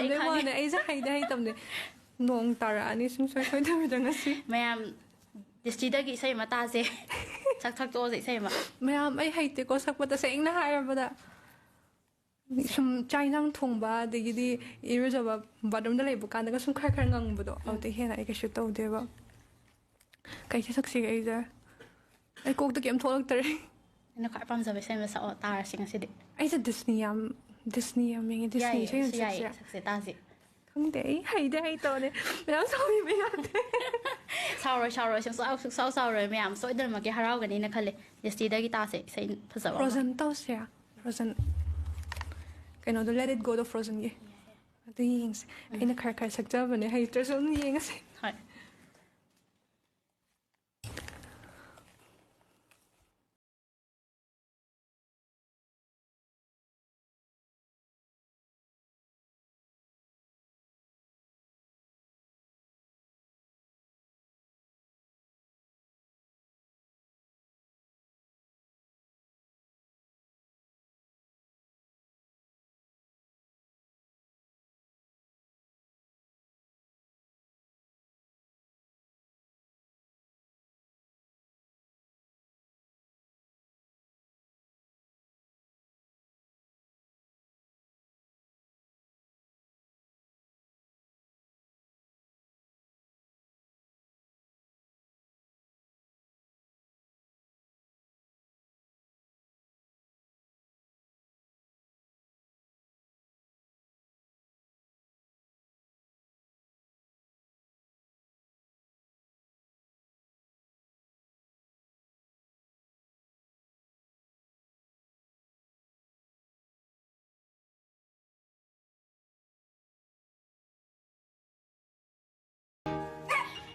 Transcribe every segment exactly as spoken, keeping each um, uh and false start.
ꯂꯣꯏ ꯈꯪꯉꯦ꯫ ꯋꯥꯅꯦ, ꯑꯩꯁꯦ ꯍꯩꯗꯤ ꯍꯩꯇꯕꯅꯦ꯫ ꯅꯣꯡ ꯇꯥꯔꯛꯑꯅꯤ ꯁꯨꯡꯁꯣꯏ ꯁꯣꯏꯗꯕꯤꯗ ꯉꯁꯤ꯫ ꯃꯌꯥꯝ, ꯗꯤꯁꯇꯤꯗꯒꯤ ꯏꯁꯩ ꯑꯃ ꯇꯥꯁꯦ꯫ ꯁꯛ ꯁꯛꯇꯣꯛꯑꯁꯦ ꯏꯁꯩ ꯑꯃ꯫ ꯃꯌꯥꯝ, ꯑꯩ ꯍꯩꯇꯦꯀꯣ ꯁꯛꯄ, ꯇꯁꯦꯡꯅ ꯍꯥꯏꯔꯕꯗ꯫ ꯁꯨꯝ ꯆꯥꯛ ꯏꯟꯁꯥꯡ ꯊꯣꯡꯕ, ꯑꯗꯒꯤꯗꯤ ꯏꯔꯨꯖꯕ, ꯕꯥꯠꯔꯨꯝꯗ ꯂꯩꯕ ꯀꯥꯟꯗꯒ ꯁꯨꯝ ꯈꯔ ꯈꯔ ꯉꯪꯕꯗꯣ, ꯎꯝ꯫ ꯑꯗꯨꯗꯩ ꯍꯦꯟꯅ ꯑꯩ ꯀꯩꯁꯨ ꯇꯧꯗꯦꯕ꯫ ꯀꯩ ꯏꯁꯩ ꯁꯛꯁꯤꯒꯦ ꯑꯩꯁꯦ? ꯑꯩ ꯀꯣꯛꯇ ꯀꯩꯝ ꯊꯣꯛꯂꯛꯇꯔꯦ꯫ ꯑꯩꯅ ꯈ꯭ꯋꯥꯏ ꯄꯥꯝꯖꯕ ꯏꯁꯩ ꯑꯃ ꯁꯛꯑꯣ, ꯇꯥꯔꯁꯤ ꯉꯁꯤꯗꯤ꯫ ꯑꯩꯁꯦ ꯗꯤꯁꯅꯤ ꯌꯥꯝ, ꯗꯤꯁꯅꯤ ꯌꯥꯝ ꯌꯦꯡꯉꯦ꯫ ꯗꯤꯁꯅꯤ ꯌꯥꯏꯌꯦ, ꯏꯁꯩ ꯑꯣꯏꯅ ꯑꯗꯨꯁꯨ ꯌꯥꯏꯌꯦ, ꯁꯛꯁꯤꯔꯥ? ꯁꯛꯁꯦ, ꯇꯥꯁꯦ꯫ ꯈꯪꯗꯦ, ꯑꯩ ꯍꯩꯗꯤ ꯍꯩꯇꯕꯅꯦ꯫ ꯃꯌꯥꯝ ꯁꯥꯎꯕꯤꯕ ꯌꯥꯗꯦ꯫ ꯁꯥꯎꯔꯣꯏ, ꯁꯥꯎꯔꯣꯏ, ꯁꯨꯡꯁꯥꯎ, ꯁꯨꯡꯁꯥꯎ ꯁꯥꯎꯔꯣꯏ꯫ ꯃꯌꯥꯝ ꯁꯣꯏꯗꯅꯃꯛꯀꯤ ꯍꯔꯥꯎꯒꯅꯤꯅ ꯈꯜꯂꯦ꯫ ꯗꯤꯁꯇꯤꯗꯒꯤ ꯇꯥꯁꯦ, ꯏꯁꯩ ꯐꯖꯕ ꯑꯃ꯫ Frozen ꯇꯧꯁꯤꯔꯥ? Frozen꯫ ꯀꯩꯅꯣꯗꯣ, Let It Goꯗꯣ Frozenꯒꯤ꯫ ꯑꯗꯨ ꯌꯦꯡꯁꯦ꯫ ꯎꯝ꯫ ꯑꯩꯅ ꯈꯔ ꯈꯔ ꯁꯛꯆꯕꯅꯦ, ꯍꯩꯇ꯭ꯔꯁꯨ ꯑꯗꯨꯝ ꯌꯦꯡꯉꯁꯦ꯫ ꯍꯣꯏ꯫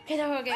ꯀꯩꯗꯧꯔꯒꯦ?